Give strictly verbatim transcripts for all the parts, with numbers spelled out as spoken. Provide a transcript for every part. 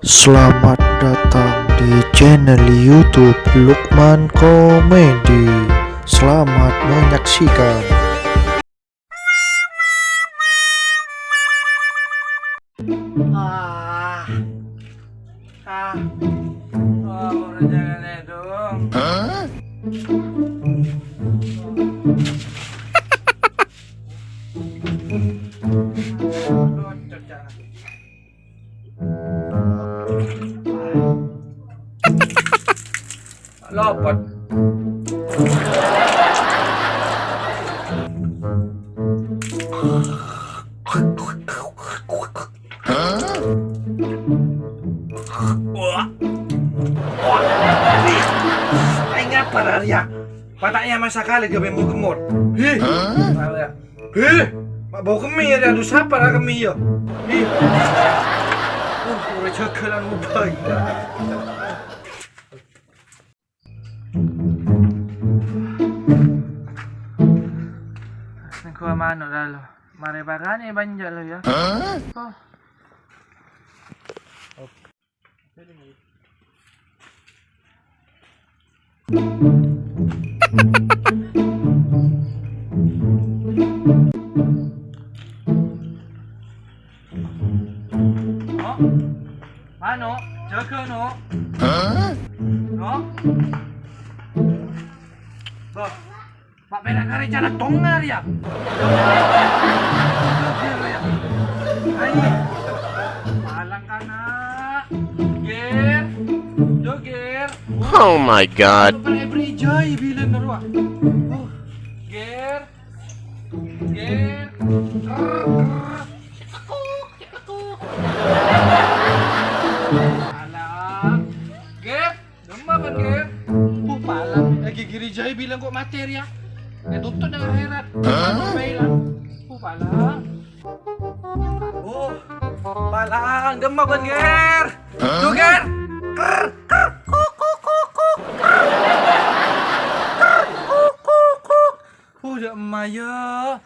Selamat datang di channel YouTube Lukman Komedi. Selamat menyaksikan. Ah. Ah. Oh, udah jangan dong. Aduh, cocok. Lopot. Wah. Wah. Aing apa, Rarya? Pata'nya masa kali gak mau kemot. Hih. Rarya. Heh, ma' bau kemmè ya, aduh, sapa ra kemmè ya? Ih. Uh, ora jagalan mobai. Nengko mano' lalo. Mare pakane banja' lo ya. Oh. No? Mano', jaga, No. No? Bah. Ma' pèra' karè cara tongar, ya? Ayo. Palang kana. Ger. Yo, Ger. Oh my God. Bukan Ebri Jai bilang ngeru, ah. Oh, Ger. Ger. Krr, krr. Cekuk, cekuk. Palang. Ger. Demma, Bang, Ger. Puh, palang. Lagi giri jai bilang kok mati, ya. Ya, tuntut dengan akhirat. Hah? Baiklah. Puh, palang. Oh, palang. Demma, Bang, Ger. Hah? Tuh, Ger. Krr, krr, kuk, kuk, kuk, kuk. Krr. Krr, kuk, kuk, kuk. Puh, demma, ya.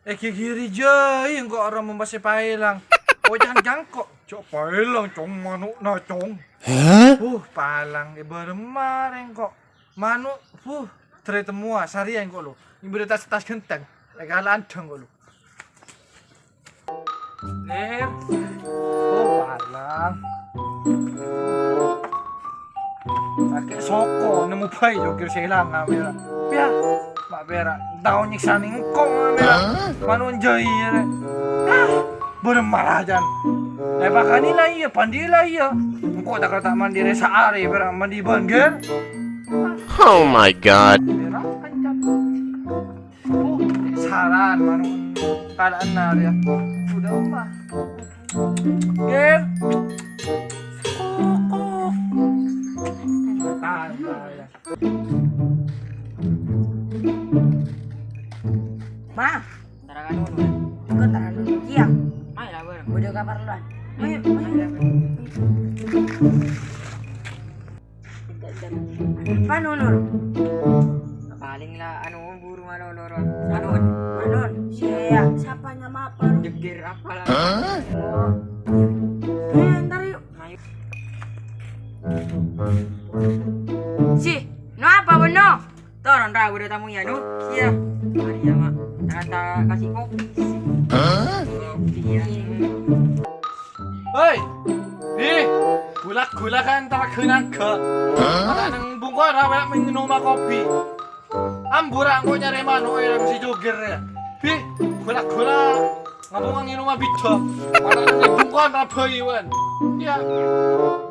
Èghighiri jâi engko' ora mompasa paèlang. Oca'an jâ' engko', "Jâ' paèlang, Cong, mano'na, Cong." Hah? Huh, palang, èbârâmma rè engko'. Mano', huh, terè temmowa, sarèya engko' lo. Nyembârâ tas-tas ghentèng, èkala andhâng engko' lo. Ler. Oh, palang. Pake soko, nemmo bhâi jokir sè èlang, Amira. Yâ, ma' pèra', tao nyèksanè engko', Amira. Hah? Mano' jâi, yâ, rè. Ah, bârâmma rajân. Èpakanè la iyâ, pandhi la iyâ. Engko' ta' kala ta' mandhi rè saarè, pèra' mandhi bân, Ger. Oh my God. Pèra' kencang. Oh, saran, mano'. Kala'an, yâ. Udah, Oma. Ger. Kok, kok. Tahan, tahan, yâ. Ma. Entar ka dulu, ya. Engko' entar dulu. Iya. Ayo lah, bareng. Udah kaparloan. Ayo, ayo. Apa, Nunun? Paling lah, anu, buru malolo, Ron. Anu, anu, si, ya, siapa nama apa, Ron? Jegir apa lah? Hah? Oh. Eh, entar yuk. Ayo. Si, no apa, Bono? Toron ra, udah tamu ya, no? Iya. Mari ya, Mak. Kata kasih kopi. Hah? Kopi ya. Hei, di, gula-gula kan tak kenang ke. Hah? Nang bungkol ra, banyak minum kopi. Ambura engko' nyarè mano' è si jogir, ya. Bi, gula-gula. Ngapa nginum abidda? Ana' nang bungkon ra bhâi, wan. Iya.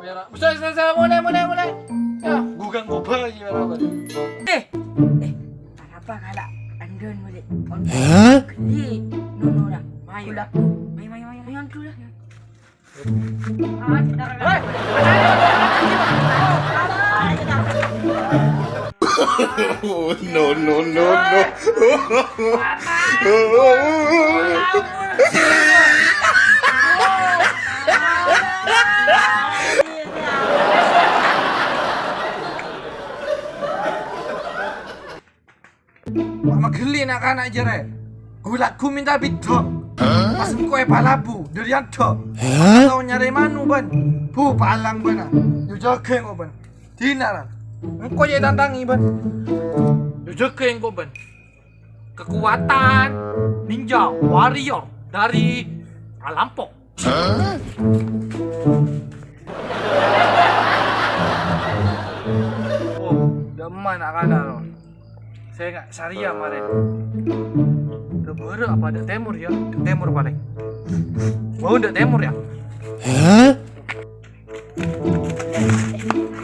Mèra'. Bisa, bisa, bisa, mulai, mulai, mulai. Ya, gugang gobhâi, mèra', wan. Eh, eh, kenapa kala andon mulai? Hah? Gede, nono ra. Mayu. Gula. Mayu, mayu, mayu. Mayu, gula. Oh, no, no, no, no. Wah, maghellè na'-kana' jârèya. Ghu-lagghu mènta bidhâk. Pas engko' èpalabu, dhâri andhâ. Hah? Tao nyarè mano', bân. Bu, palang, bân. Yu jâgâ engko', bân. Dinah, ra. Engko' jhâ' ètantangi, bân. Yu jâgâ engko', bân. Kekuatan ninja warrior dari Alampok. Hah? Oh, dâ' emma na'-kana', no. Sènga' sarèya marèn. Dâ' bârâ' apa dâ' tèmor, yâ? Dâ' tèmor palèng. Bâu dâ' tèmor, yâ? Hah?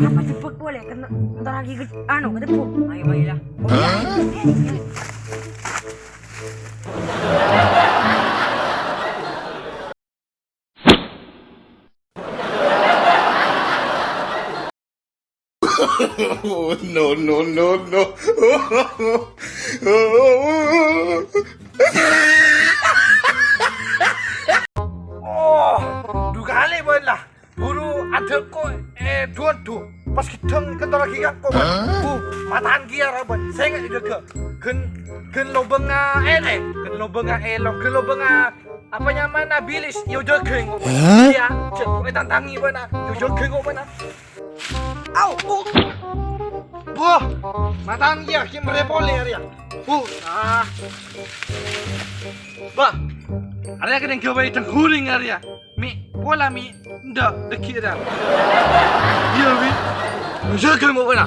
Apa jebak boleh? Kena, bentar lagi ke, anu, kedepu. Ayo, ayo, ya. Hah? No, no, no, no. Oh, du kalè bân la. Buru adâ' ko', eh, duwân du. Pas gheddhâng kènto lagi ka ko', bân. Hah? Bu, mata'an kèya ra, bân. Sènga' jâgâ. Ghân, ghân lobângnga èlè, ghân lobângnga èlong, ghân lobângnga apa nyamana bilis, yu jâgâ engko', bân. Hah? Iyâ, jâ' ko' ètantangi, bân, ah. Yu jâgâ engko', bân, ah. Au! Wah, mata'an kèya, ghi' marè polè arèya. Uh, ah. Bah, arèya kennèng ghâbây dhengghulèng arèya. Mi', pola, Mi'. Ndak, dâgghi' ra. Iyâ, Mi'. Jâgâ engko', bân.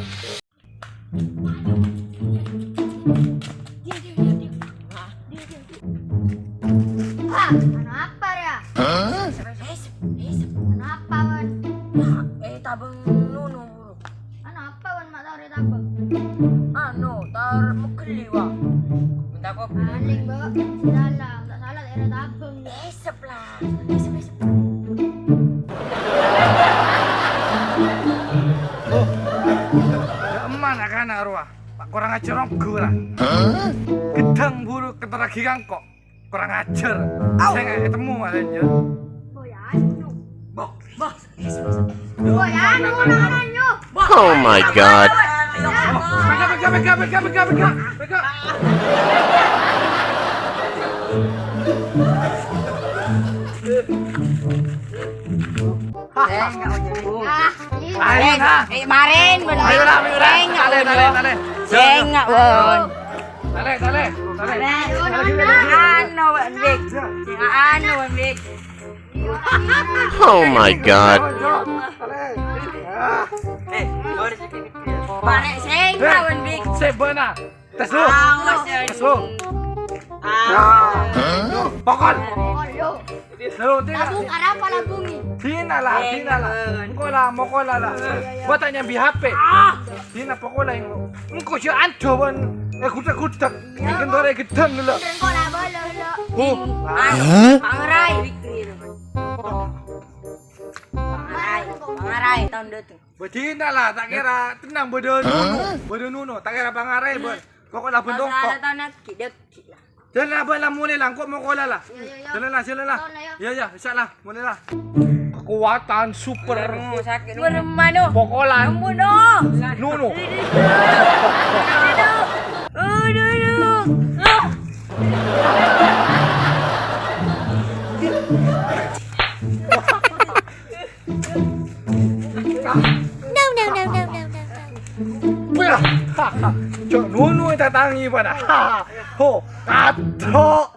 Wah, anu apa, ya? Hah? Anu apa, Wan? Nah, eh, tabâng nunu, buru. Anu apa, Wan, ma' tao rè tabâng? Anu, tao mèghellè, wa. Minta kopi. Paling, Mbok. Salah, tak salah, tak kira tabâng. Esep lah. Esep, esep. Oh, dâ' emma na'-kana' rowa. Pak, korang ajhâr ongghu ra. Hah? Gheddhâng buru kènto lagi ka engko'. Korang ajhâr. Au. Sènga' ètemmo arèya. Boh, ya, anu. Boh, boh. Boh, ya, anu, anu, anu. Oh my God. Pega, pega, pega. Sènga', Wan. Ah, iyâ. Ayo, nah. Eh, marèn, bân. Ayo, nah, ayo, nah. Sènga', Wan. Talè, talè, talè. Sènga', Wan. Talè, talè, talè. Anu, Wan Bik. Anu, Wan Bik. Oh my God. Eh, marè sènga', Wan Bik. Sè bâna. Tes lu. Awas, ya. Tes lu. Ah. Pokol. Lu, tina. Labung, arapa labung ni? Tina lah, eh, tina lah. Engko' lah, moko lah, lah. Iya, iya, iya. Gua tanya bi H P. Ah. Tina pokol lah engko'. Engko' sè anco, Wan. Eh, gudeg-gudeg. Ya, gendore gedang dulu. Engko' lah, boleh, lo. Huh. Anu, hah? Pangerai. Pangerai, pangerai, tahun datu. Bâdina lah, ta' kèra tenang bâdâ nuno, bâdâ nuno, ta' kèra pangarai, bân. Pokok labân tongko. Masalah tanah gede-gede lah. Jalan lah, bân, lah, mulai lah, engko' moko lah, lah. Iya, iya, iya. Jalan lah, jalan lah. Tahun lah, ya. Iya, iya, bisa lah, mulai lah. Kekuatan super. Aduh, sakit. Bermano? Pokolan. Ampun, oh. Nuno. Aduh. Aduh, aduh. Ah. No, no, no, no, no, no, no. Wah, cok nunu tatangi pada. Ho, katok.